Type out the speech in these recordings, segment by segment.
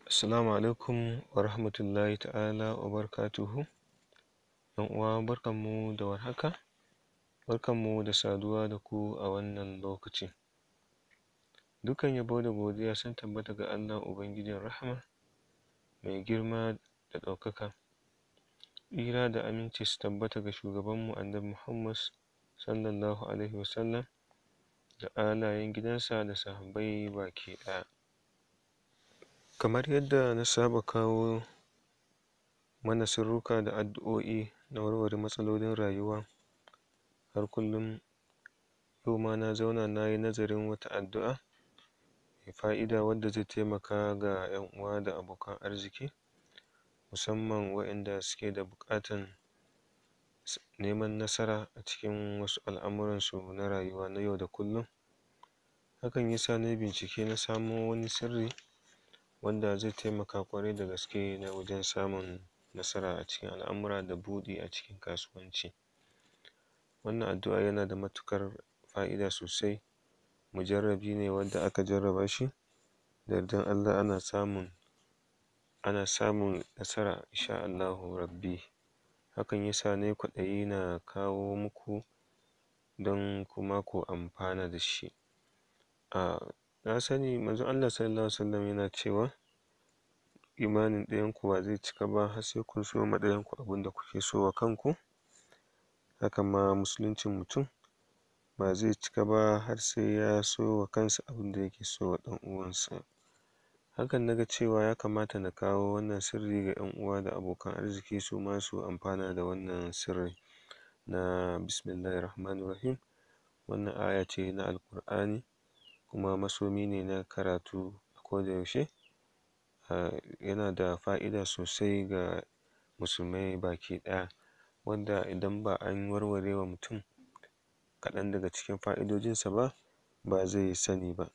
Assalamu alaikum wa rahmatullahi ta'ala wa barakatuhu. ‘Yan uwa, barkanmu da warhaka, barkanmu da saduwa da ku a wannan lokaci. Dukkan yabo da godiya sun tabbata ga Allah Ubangijin rahama, mai girma da ɗaukaka. Tsira da aminci su tabbata ga shugabanmu Annabi Muhammad sallallahu alaihi wasallam da alayen gidansa da sahabbai baki ɗaya. Kamar yadda na saba kawo mana sirruka da addu'o'i na warware matsalolin rayuwa har kullum, yau ma na zauna na yi nazarin wata addu'a mai fa'ida wadda zai taimaka ga ‘yan uwa da abokan arziki, musamman waƴanda suke da buƙatan neman nasara a cikin wasu al'amuransu na rayuwa na yau da kullum. Hakan ya sa na yi bincike na samo wani sirri wanda zai taimaka ƙwarai da gaske na wajen samun nasara a cikin al'amura da buɗi a cikin kasuwanci. Wannan addu'a yana da matuƙar fa'ida sosai, mujarrabi ne wanda aka jarraba shi, da yardan Allah ana samun nasara insha Allahu rabbi. Hakan ya sa na yi kwaɗayi na kawo muku don kuma ku amfana da shi. Na sani Manzon Allah sallallahu alaihi wasallam yana cewa imanin ɗayanku ba zai cika ba har sai kun so ma ɗayanku abin da kuke so wa kanku. Haka ma musuluncin mutum ba zai cika ba har sai ya so wa kansa abin da yake so wa ɗan uwansa. Hakan na ga cewa ya kamata na kawo wannan sirri ga ‘yan uwa da abokan arziki, su ma su amfana da wannan sirri na bismillahir rahmanir rahim. Wannan aya ce na Alƙur'ani, kuma masomi ne na karatu a koda yaushe. Yana da fa'ida sosai ga musulmai baki ɗaya, wanda idan ba an warware wa mutum kaɗan daga cikin fa'idojinsa ba, ba zai sani ba.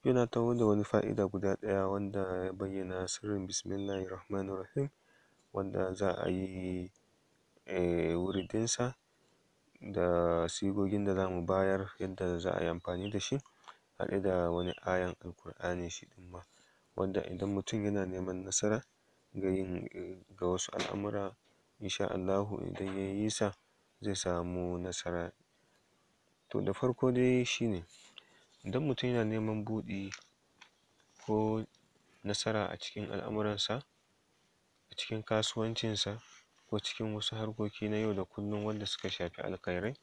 Yau na taho da wani fa'ida guda ɗaya wanda ya bayyana sirrin bismillahir rahmanir rahim, wanda za a yi wuridinsa da sigogin da za mu bayar yadda za a yi amfani da shi, haɗe da wani ayan Alƙur'ani shi ɗin ma, wanda idan mutum yana neman nasara ga yin ga wasu al'amura, insha Allahu idan ya yi sa zai samu nasara. To, da farko dai shine, idan mutum yana neman buɗi ko nasara a cikin al'amuransa, a cikin kasuwancinsa, ko cikin wasu harkoki na yau da kullum wanda suka shafi alkhairai,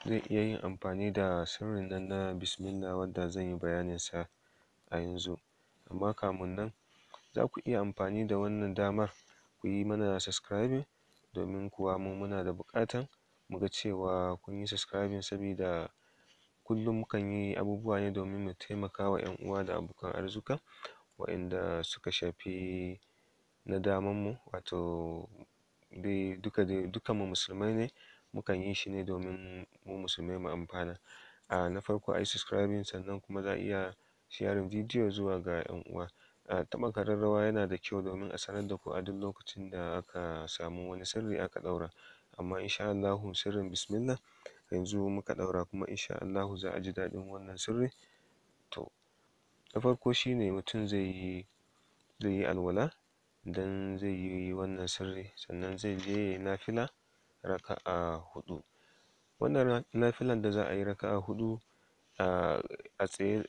zai iya yin amfani da sirrin nan na bismillah wanda zan yi bayaninsa a yanzu. Amma kamun nan, za ku iya amfani da wannan damar ku yi mana subscribing, domin kuwa mu muna da buƙatan mu ga cewa kun yi subscribing, sabida kullum mukan yi abubuwa ne domin mu taimaka wa ‘yan uwa da abokan arzika waƴanda suka shafi na damanmu, wato dai duka dai dukkanmu musulmai ne, mukan yi shi ne domin mu musulmai mu amfana. Na farko a yi subscribing, sannan kuma za a iya sharing bidiyo zuwa ga ‘yan uwa. Taɓa ƙararrawa yana da kyau domin a sanar da ku a duk lokacin da aka samu wani sirri aka ɗaura. Amma insha Allahu sirrin bismillah yanzu muka ɗaura, kuma insha Allahu za a ji daɗin wannan sirri. To, na farko shine mutum zai yi alwala idan zai yi wannan sirri, sannan zai je ya yi nafila raka'a huɗu. Wannan nafilan da za a yi raka'a huɗu a tsaye,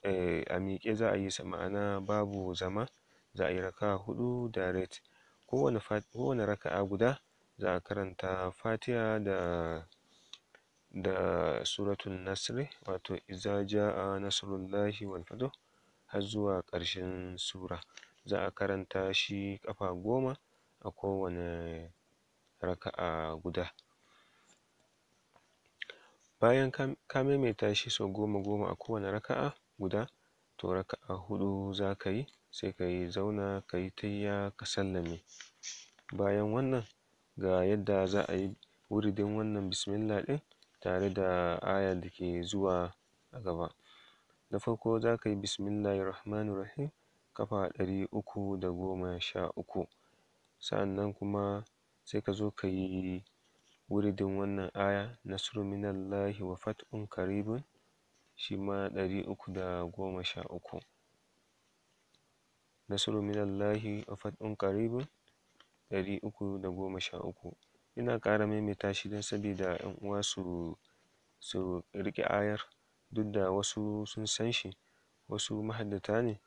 a miƙe za a yi sa, ma'ana babu zama, za a yi raka'a huɗu direct. Kowane raka'a guda za a karanta Fatiha da suratul Nasri, wato iza ja'a nasrullahi wal fath har zuwa ƙarshen sura. Za a karanta shi ƙafa 10 a kowane raka'a guda. Bayan ka maimaita shi sau goma goma a kowane raka'a guda, to raka'a huɗu za ka yi, sai ka yi zauna ka yi tahiya ka sallame. Bayan wannan, ga yadda za a yi wuridin wannan bismillah ɗin tare da aya da ke zuwa a gaba. Na farko, za ka yi bismillahir rahmanir rahim ƙafa 313. Sa'annan kuma sai ka zo ka yi wuridin wannan aya, nasrun minallahi wa fathun qaribun, shi ma 313. Nasru minallahi wa fathun qaribun 313. Ina ƙara maimaita shi don sabida ƴan uwa su riƙe ayar, duk da wasu sun san shi, wasu mahaddata ne,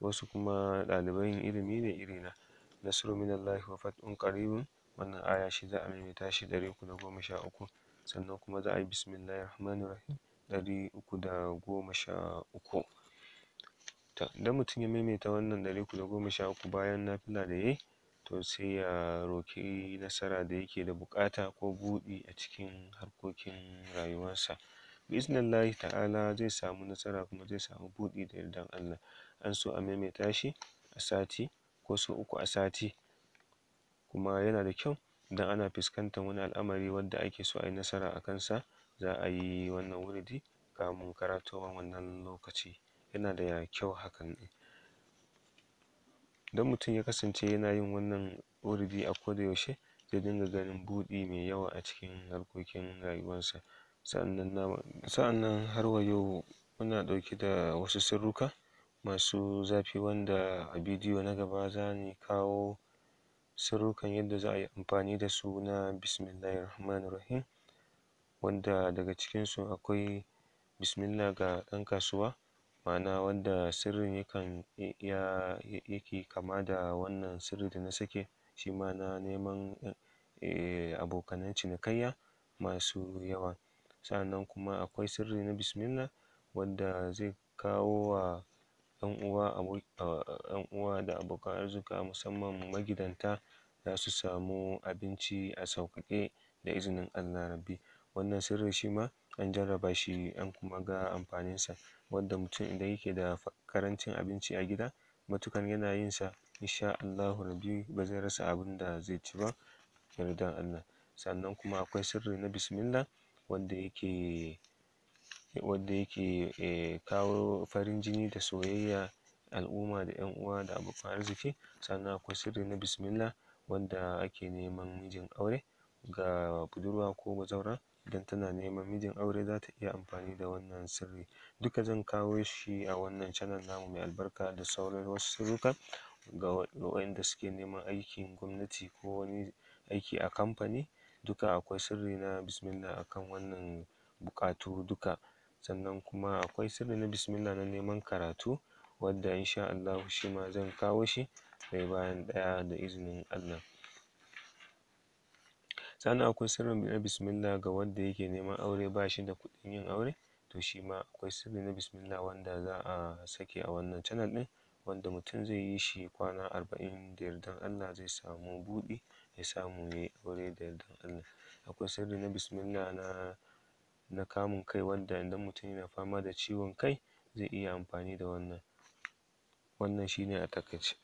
wasu kuma ɗaliban ilimi ne irina. Nasru minallahi wa fathun qaribun, wannan aya shi za a maimaita shi 313. Sannan kuma za a yi bismillahir rahmanir rahim 313. To, idan mutum ya maimaita wannan 313 bayan nafila da yayi, to sai ya roƙi nasara da yake da buƙata ko buɗi a cikin harkokin rayuwarsa. Bi'iznillahi ta'ala zai samu nasara kuma zai samu buɗi da yardan Allah. An so a maimaita shi a sati ko sau uku a sati, kuma yana da kyau idan ana fuskantar wani al'amari wanda ake so a yi nasara a kansa, za a yi wannan wuridi kamun karatowar wannan lokaci. Yana da kyau hakan ɗin. Idan mutum ya kasance yana yin wannan wuridi a koda yaushe, zai dinga ganin buɗi mai yawa a cikin harkokin rayuwarsa. Sa'annan har wa yau muna ɗauke da wasu sirruka masu zafi, wanda a bidiyo na gaba za ni kawo sirrukan yadda za a yi amfani da su na bismillahir rahmanir rahim, wanda daga cikinsu akwai bismillah ga ɗan kasuwa, ma'ana wanda sirrin yakan ya yake kama da wannan sirri da na sake, shi ma na neman abokanan cinikayya masu yawa. Sa'annan kuma akwai sirri na bismillah wanda zai kawo wa ƴan uwa ƴan uwa da abokan arzika, musamman magidanta, za su samu abinci a sauƙaƙe da izinin Allah rabbi. Wannan sirri shi ma an jarraba shi an kuma ga amfaninsa, wanda mutum idan yake da ƙarancin abinci a gida, matuƙar yana yin sa, insha Allahu rabbi ba zai rasa abin da zai ci ba da yardan Allah. Sannan kuma akwai sirri na bismillah wanda yake kawo farin jini da soyayya al'umma da ƴan uwa da abokan arziki. Sannan akwai sirri na bismillah wanda ake neman mijin aure ga budurwa ko bazawara. Idan tana neman mijin aure, za ta iya amfani da wannan sirri. Duka zan kawo shi a wannan channel namu mai albarka, da sauran wasu sirruka ga waƴanda suke neman aikin gwamnati ko wani aiki a kamfani. Duka akwai sirri na bismillah akan wannan buƙatu duka. Sannan kuma akwai sirri na bismillah na neman karatu, wanda insha Allahu shi ma zan kawo shi ɗaya bayan ɗaya da izinin Allah. Sannan akwai sirri na bismillah ga wanda yake neman aure, ba shi da kuɗin yin aure, to shi ma akwai sirri na bismillah wanda za a sake a wannan channel ɗin, wanda mutum zai yi shi kwana 40, da yardan Allah zai samu buɗi, ya samu yayi aure da yardan Allah. Akwai sirri na bismillah na kamun kai, wanda idan mutum yana fama da ciwon kai, zai iya amfani da wannan. Wannan shine a taƙaice.